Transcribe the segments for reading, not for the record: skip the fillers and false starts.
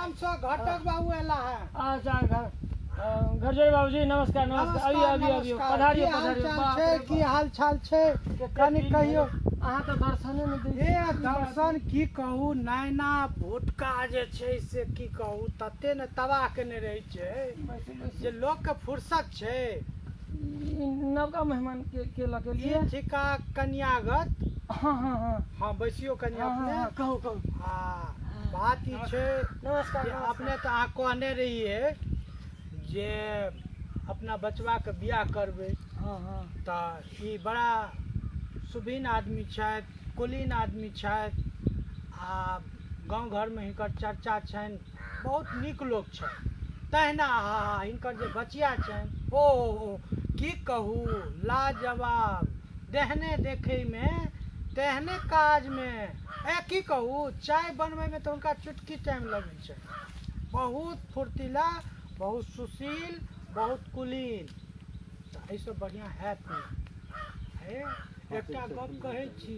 गाम से घटक बाबू एला है। अच्छा, घर घर जोड़े बाबूजी, नमस्कार नमस्कार। आइयो आइयो आइयो, नमस्कार। पधारियो की हाल पधारियो। चाल बाप छै? रे की बाप। हाल चाल छै? कते कनि दिन कहियो। भेल, अहाँ तऽ दर्शने नहि दै हे छी। दर्शन की कहू, नैना भुटका जे छै से की कहू, तते ने तबाह केने रहै छै बैसू बैसू। जे लोकके फुर्सत छै। ई नवका मेहमान के लऽ के ई एलियै? छिका कन्यागत। हँ हँ हँ। हँ, बैसियो कनि। हँ, अपने हँ, कहू कहू। आ बात ई छै नमस्कार जे नमस्कार। अपने तऽ अहाँ कहने रहियै जे अपना बचबाके बियाह करबै। हँ हँ। तऽ ई बड़ा सुभिन्न आदमी छथि, कुलीन आदमी छथि आ गाँव घरमे हिनकर चर्चा छनि, बहुत नीक लोक छथि। तहिना हा हिनकर जे बचिया छनि, ओ ओ की कहू, लाजवाब, देहने देखैमे तेहने काजमे। ए की कहू, चाय बनबैमे तऽ हुनका चुटकी टाइम लगै छै। बहुत फुर्तीला, बहुत सुशील, बहुत कुलीन। तऽ एहिसँ बढ़िआँ हैत नहि। हे, एकटा गप कहै छी,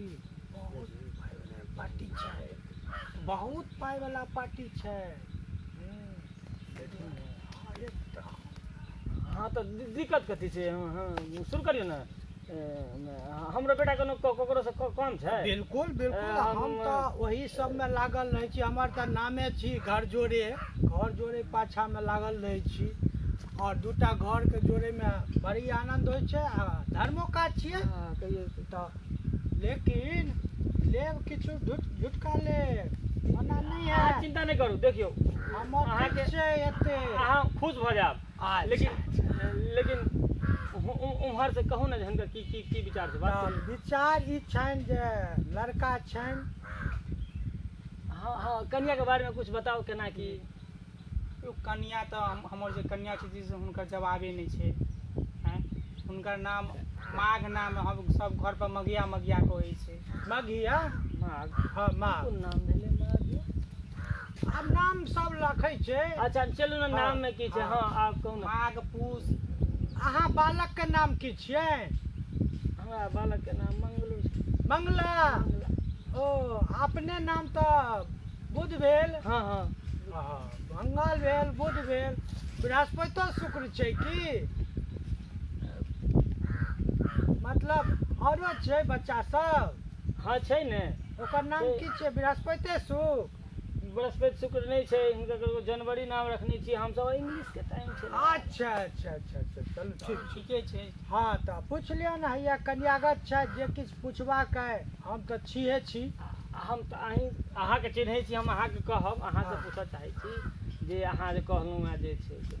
बहुत पाइवला पार्टी छै, बहुत पाइवला पार्टी छै। हँ, एकदम। हँ, तऽ दिक्कत कथी छै? हँ हँ, शुरू करियौ ने। हमरो बेटा कोनो ककरोसँ कम छै? बिल्कुल बिल्कुल। हम तऽ ओही सबमे लागल रहै छी। हमर तऽ नामे छी घर जोड़े। घर जोड़े पाछामे लागल रहै छी आओर दूटा घरके जोड़ैमे बड़ी आनन्द होइ छै आ धर्मो काज छियै। हँ, कहियौ। तऽ लेकिन लेब किछु झुटका लेब, ओना नहि अहाँ है। चिन्ता नहि करू, देखियौ हमर अहाँके ठीक छै एते। अहाँ खुश भऽ जायब। अच्छा। लेकिन लेकिन उम्हर से कहू ने जे हुनकर की की की विचार छै बात तऽ करियौ। विचार ई छनि जे लड़का छनि। हँ हँ, कनियाके बारेमे कुछ बताउ, केना की। यौ, कनिया तऽ हमर जे कनिया छथिन से हुनकर जवाबे नहि छै। आँय, हुनकर नाम माघ नाम, हम सब घर पर मघिया मघिया कहै छै। मघिया? माघ? हँ, माघ। कोन नाम भेलै माघ? आब नाम सब रखै छै। अच्छा चलू ने। हँ, नाम मे की छै? हँ। हँ, आब कहू ने। माघ पूस। अहाँ बालक के नाम की छियै? हमरा बालक के नाम मंगलू छै। मंगला? मंगला। ओ अपने नाम तऽ बुध भेल। हँ हँ। हँ, मंगल भेल, बुध भेल, बृहस्पतिो शुक्र छै की? मतलब औरो छै बच्चा सब? हँ, छै ने। ओकर नाम छै। की छै? बृहस्पतिे शुक्र? बृहस्पति शुक्र नहि छै, हिनकर ककरो जनवरी नाम रखने छियै हमसब, इंग्लिश के टाइम छै ने। अच्छा अच्छा अच्छा अच्छा, चलू ठीक छै। ठीके छै। हँ, तऽ पूछि लियौ ने, हैया कन्यागत छथि, जे किछु पुछबाक अइ, हम तऽ छिहे छी। हम तऽ अहीं अहाँके चिन्है छी, हम अहाँके कहब, अहाँसँ पूछऽ चाहै छी जे अहाँ जे कहलहुँ हेँ जे छै से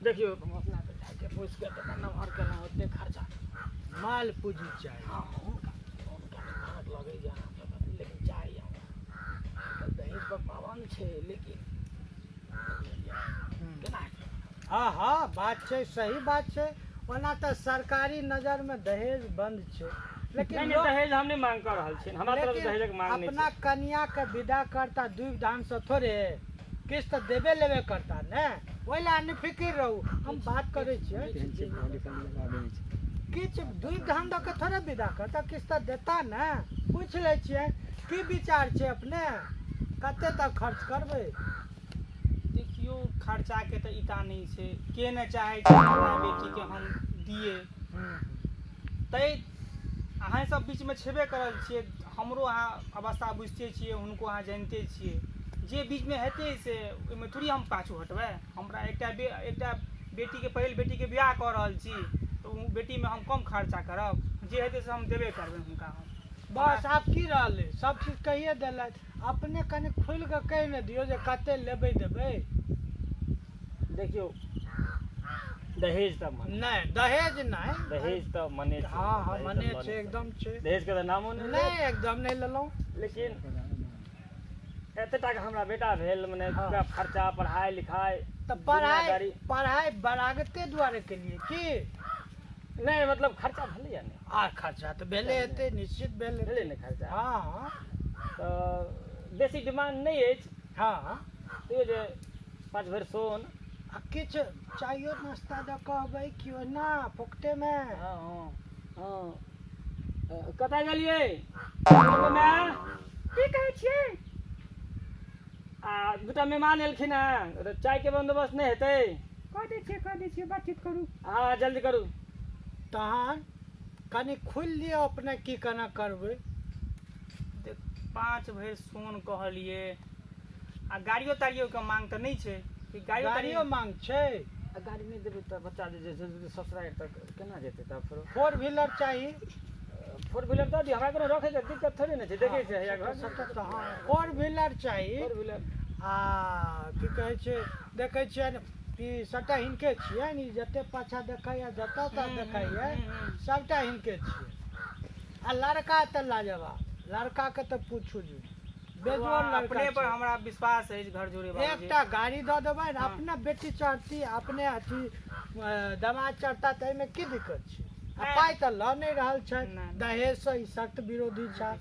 देखियौ, हम अपना बेटाके पोसि कऽ एतेक नमहर केलहुँ, ओतेक खर्चा माल पूँजी चाही। हँ, हुनका हुनका नहि फरक लगै जे अहाँ, लेकिन चाही हमरा। आइकाल्हि दहेज पर पाबन्द छै, लेकिन केना हेतै? हँ हँ, बात छै, सही बात छै। ओना तऽ सरकारी नजरमे दहेज बन्द छै, लेकिन नहि नहि, दहेज हम नहि मांग कऽ रहल छी, हमरा तरफ से लेकिन दहेजक मांग नहि अपना छै। कनिया के विदा करता दुइ धान से थोड़े किछु तऽ देबे लेबे करता ने। ओहि लए नहि फिकिर रहू, हम बात करै छियै। किछु दुइ धान दऽ के थोड़े विदा करता, किछु तऽ देता ने। पूछि लै छियै, की विचार छै अपने, कते तक खर्च करबै? देखियौ, खर्चाके तऽ इता नहि छै। के नहि चाहै छै अपना बेटीके हम दियै? तै अहाँ सब बीचमे छेबे करल छियै, हमरो अहाँ अवस्था बुझिते छियै, हुनको अहाँ जानिते छियै। जे बीचमे हेतै से ओहिमे थोड़ी हम पाछू हटबै। हमरा एकटा बेटीके, पहिल बेटीके बियाह कऽ रहल छी तऽ ओ बेटीमे हम कम खर्चा करब? जे हेतै से हम देबे करबै हुनका हम। बस, आब की रहलै, सब चीज कहिए देलथि। अपने कनि खुलि कऽ कहि ने दियौ जे कते लेबै देबै। देखियौ, दहेज तऽ मने नहि, दहेज नहि। दहेज तऽ मने छै। हँ हँ। दहेज तऽ मने लऽ छै। नहि एकदम छै। दहेज के तऽ नामो नहि लेब। नहि, एकदम नहि लेलहुँ। लेकिन एते टाका हमरा बेटा भेल, मने पूरा खर्चा, पढ़ाइ लिखाइ, तऽ पढ़ाइ दुनियादारी। पढ़ाइ बरागते दुआरे केलियै की? नहि, मतलब खर्चा भेलैया ने। आ खर्चा तऽ भेले हेतै, निश्चित भेल भेलै हेतै। ने खर्चा? हँ हँ। तऽ बेसी डिमांड नहि अछि। तैयो जे 5 भरि सोन। आ किछु चायो नाश्ता दऽ कहबै कि ओहिना फोकटेमे? हँ हँ हँ। कतऽ गेलियै माय? की कहै छियै? आ दूटा मेहमान एलखिन हँ, तऽ चायके बंदोबस्त नहि हेतै? कऽ दै छियै, कऽ दै छियै, बातचीत करू। हँ, जल्दी करू। तहन कनि खोलि लिअ अपने, की केना करबै। देख, 5 भरि सोन कहलियै आ गाड़ियो ताड़ियो के मांग तऽ नहि छै कि गाड़ियो गाड़ियो मांग छै? आ गाड़ी नहि देबै तऽ बच्चा जे छै ससुरारि तक केना जेतै? तब फेरो फोर व्हीलर चाही? फोर व्हीलर दऽ दियौ, हमरा कोनो रखैके दिक्कत थोड़े ने छै। देखै छै हैया घर। सतत, हँ, फोर व्हीलर चाही। Four wheeler. आ की कहै छै, देखै छियनि कि सभटा हिनके छियनि। ई जते पाछा देखैया, जतऽ तक देखैया, सभटा हिनके छियै। आ लड़का तऽ लाजवाब, लड़काके तऽ पूछू जी, बेजोड़ लड़का अपने पर छै। हमरा विश्वास अछि घर जोड़े बाबूजी। एकटा गाड़ी दऽ देबै ने, हँ। अपना बेटी चढ़ती, अपने अथी दामाद चढ़ता, तऽ एहिमे की दिक्कत छै? आ नहि। पाइ तऽ लऽ नहि रहल छै। नहि। दहेजसँ ई सख्त विरोधी छै,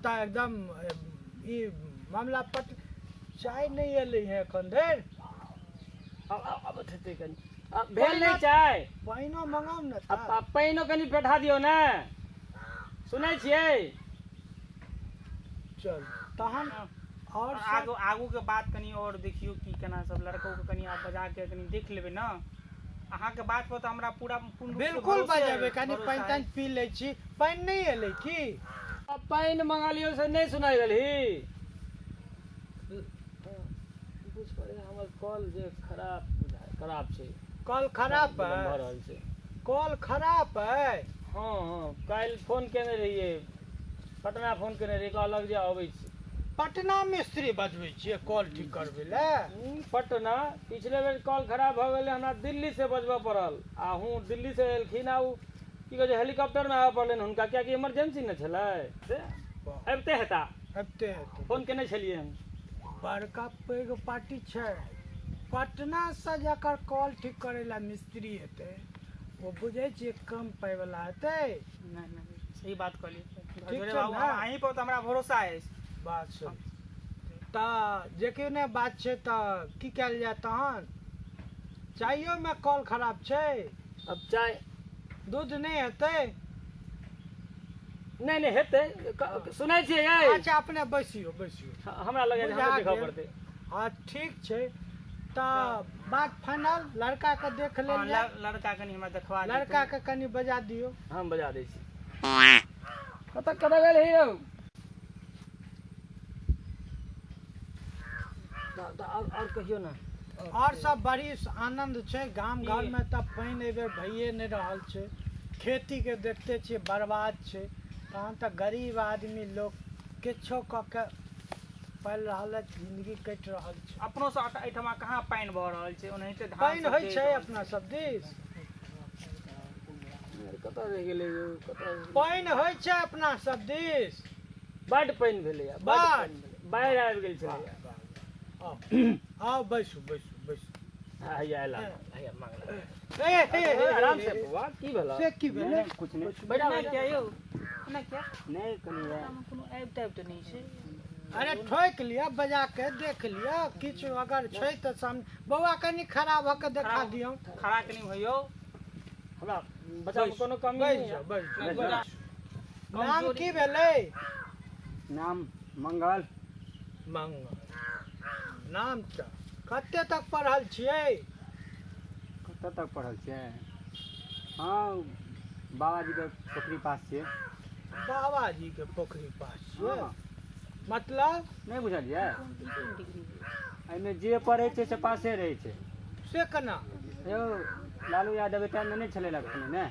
तऽ एकदम ई मामला पट। चाय नहि एलै है एखन धरि। आब आब हेतै कनि। आ भेल नहि चाय? पानिओ मंगाउ ने। आ तऽ आ पानिओ कनि बैठा दियौ ने। सुनै छियै? चल तहन हँ। आओर सब आगू आगू के बात कनि और देखियौ की केना सब। लड़को के कनि आब बजा के कनि देख लेबै ने। अहाँके बात पर तऽ हमरा पूरा पूर्ण रूप से बिल्कुल भरोसे बजेबै। अछि, कनि भरोसा पानि तानि अछि। पी लै छी। पानि नहि एलै की? आ पानि मंगा लियौ से नहि सुनाइ देलही? बुझ पड़े हमर कल जे खराब बुझाइ खराब छै। कल खराब भऽ अइ? रहल छै। कल खराब अइ? हँ हँ, काल्हि फोन केने रहियै, पटना फोन केने रहियै, कहलक जे अबै छी। पटना मिस्त्री बजबै छियै कल ठीक करबै लए? पटना पिछले बेर कल खराब भऽ गेलै, हमरा दिल्ली से बजबऽ पड़ल आ हूँ दिल्ली से एलखिन आ ओ की कहै छै हेलीकॉप्टरमे आबऽ पड़लनि हुनका, कियाकि इमरजेंसी ने छलै से। अबिते हेता। अबिते हेतै। फोन केने छलियै हम। बड़का पैघ पार्टी छै पटनासँ। जकर कल ठीक करै लए मिस्त्री हेतै, ओ बुझै छियै कम पाइवला हेतै? नहि नहि, सही बात कहलियै घर ठीक जोड़े छै बाबू। ने? अहीं पर तऽ हमरा भरोसा अछि। बात सही। तऽ जे कि नहि बात छै, तऽ की कयल जाय तहन? चाइयोमे कल खराब छै? अब चाय दूध नहि हेतै? नहि नहि, हेतै। सुनै छियै यै? अच्छा, अपने बैसियौ, बैसियौ। हमरा लगै छै बुझा हमरे देखऽ गेल। पड़तै। हँ, ठीक छै। तऽ बात फाइनल, लड़काके देख हँ, लेल जाय। लड़का कनि हमरा देखवा दितहुँ। लड़काके कनि बजा दियौ। हम बजा दै छी। कतऽ कतऽ गेल हे यौ? आओर कहियौ ने। आओर सब बड़ी आनन्द छै। गाम घरमे तऽ पानि एहि बेर भइए नहि रहल छै। खेतीके देखते छियै, बर्बाद छै। तहन तऽ गरीब आदमी लोक किछो कऽ के पालि रहल अछि, जिन्दगी कटि रहल छै। अपनो सब एहिठमा कहाँ पानि भऽ रहल छै, ओनाहिते धान पानि सब होइ जरि छै रहल। अपना सब दिस? कतऽ रहि गेलै यौ, कतऽ रहि गेलै? पानि होइ छै अपना सब दिस? बड्ड पानि भेलैया, बड्ड बड्ड। पानि भेलै, बाढ़ि आबि गेल छलैया। आउ आउ, बैसू बैसू बैसू। हैया आयल, हैया मांगला। ए हे हे, आराम से बौआ, की भेल? से की भेलै? कुछ नहीं। बैठा। एना किया यौ, एना किया? नहीं, कनि वएह। एनामे कोनो ऐब तैब तऽ नहि छै। अरे, ठोकि लिअ, बजा के देख लिअ। किछु अगर छै तऽ सामने। बौआ, कनि खड़ा भऽ के देखा दियौ। खड़ा कनि भइयौ। हमरा बच्चामे कोनो कमी बैस नहि जाउ, बैस जाउ, बैस बैस जाउ। जाउ। नाम की भेलै? नाम मंगल। मंगल नाम। तऽ कते तक पढ़ल छियै? कतऽ तक पढ़ल छियै? हँ, बाबाजीके पोखरी पास छियै। बाबाजी के पोखरी पास छियै? हँ। मतलब? नहि बुझलियै? एहिमे जे पढ़ै छै से पासे रहै छै। से केना? यौ, लालू यादव एहि टाइममे नहि छलै अखने ने,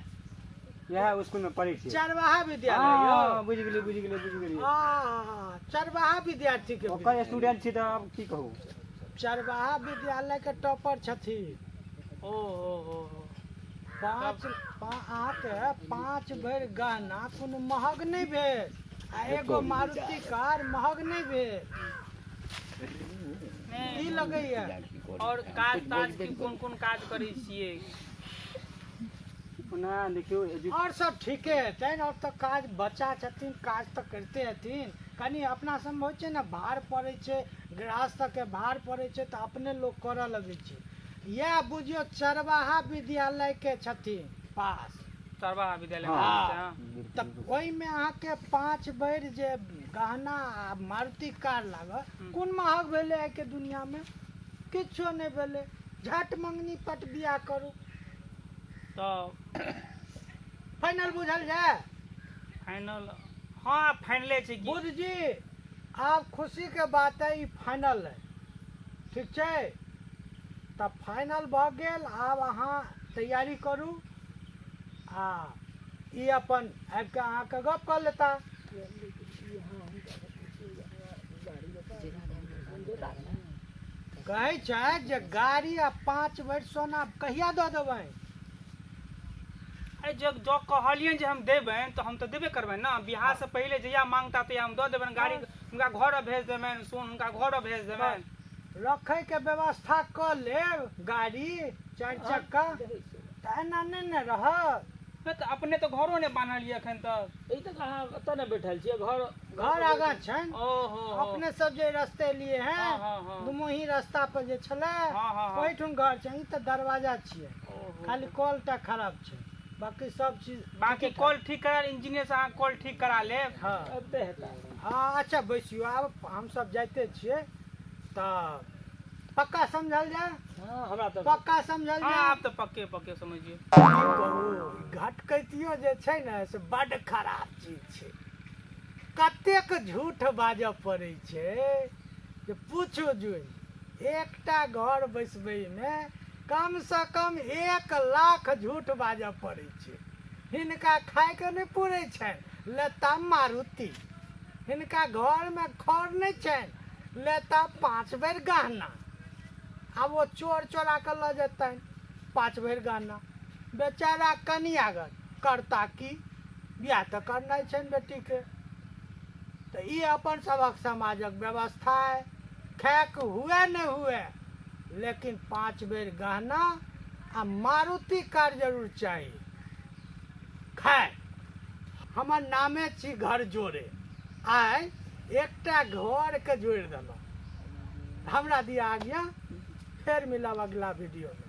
इएह स्कूलमे पढ़ै छियै। चरवाहा विद्यालय यौ? हँ, बुझि गेलियै, बुझि गेलियै, बुझि गेलियै। आ चरवाहा विद्यार्थी के ओकर स्टूडेंट छी, तऽ आब की कहू? चरवाहा विद्यालय के टॉपर छथिन। ओ हो हो हो। पाँच अहाँके 5 भरि गहना कोनो महग नहि भेल आ एगो मारुति कार महग नहि भेल। नहि की लगैया? और काज ताज की, कोन कोन काज करै छियै? ओना देखियौ आओर सब ठीके हेतनि। आओर तऽ काज, बच्चा छथिन, काज तऽ करिते हेथिन। कनि अपना सबमे होइ छै ने, भार पड़ै छै, गृहस्थके भार पड़ै छै तऽ अपने लोक करऽ लगै छै। इएह बुझियौ, चरवाहा विद्यालयके छथिन पास। चरवाहा विद्यालय हँ। में? तऽ ओहिमे अहाँके 5 भरि जे गहना आ मारुति कार लागत कोन महग भेलै आइके दुनियामे? किछो नहि भेलै। झट मंगनी पट बियाह करू। तऽ फाइनल बुझल जाय? फाइनल, हँ, फाइनले छै कि। बुध जी, आब खुशीके बात है, ई फाइनल है। ठीक छै, तऽ फाइनल भऽ गेल। आब अहाँ तैयारी करू आ ई अपन आबि कऽ अहाँके गप कऽ लेता। कहै छै जे गाड़ी आ 5 भरि सोना कहिया दऽ देबै? अरे जब जँ कहलियनि जे हम देबनि तऽ हम तऽ देबे करबनि ने। बियाहसँ पहिले जहिया माँगता तहिया हम दऽ देबनि। गाड़ी हुनका घर भेज देबनि, सोन हुनका घर भेज देबनि। रखैके व्यवस्था कऽ लेब गाड़ी 4 चक्का, तऽ एना नहि ने रहत। नहि तऽ अपने तऽ घरो नहि बान्हलियै एखन तक। ई तऽ अहाँ एतऽ ने बैठल छियै, घर घर आगाँ छनि। ओहो हो। अपने सब जे रस्ते लिए हैं, हँ, हँ, हँ। दुमोही रास्ता पर जे छलै, हँ, हँ, हँ। ओहिठुन घर छै। ई तऽ दरवाजा छियै, ओहो। खाली कल टा खराब छै, बाकी सब चीज बाकी कॉल ठीक करा, इंजीनियर से अहाँ कॉल ठीक करा लेब। हँ। अबिते हेता। हँ, अच्छा बैसियौ, आब हमसब जाइते छियै। तऽ पक्का समझल जाय? हँ, हमरा तऽ पक्का समझल हँ, जाय। आब तऽ पक्के पक्के समझियौ। की कहू, ई घटकैतियो जे छै ने से बड्ड खराब चीज छै। कतेक झूठ बाजऽ पड़ै छै जे पूछू जुनि। एकटा घर बैसबैमे कमसँ कम 1 लाख झूठ बाजऽ पड़ै छै। हिनका खायके नहि पुरै छनि, लेता मारुति। हिनका घरमे खर नहि छनि, लेता 5 भरि गहना। आब ओ चोर चोरा कऽ लऽ जेतनि 5 भरि गहना। बेचारा कनियागत करता की? बियाह तऽ करनाइ छनि बेटीके। तऽ ई अपन सभक समाजक व्यवस्था अइ। खायके हुए नहि हुए, लेकिन 5 बेर गहना आ मारुति कार जरूर चाही। खैर, हमर नामे छी घर जोड़े। आइ एकटा घरके जोड़ि देलहुँ। हमरा दिअ आज्ञा, फेर मिलब अगिला वीडियोमे।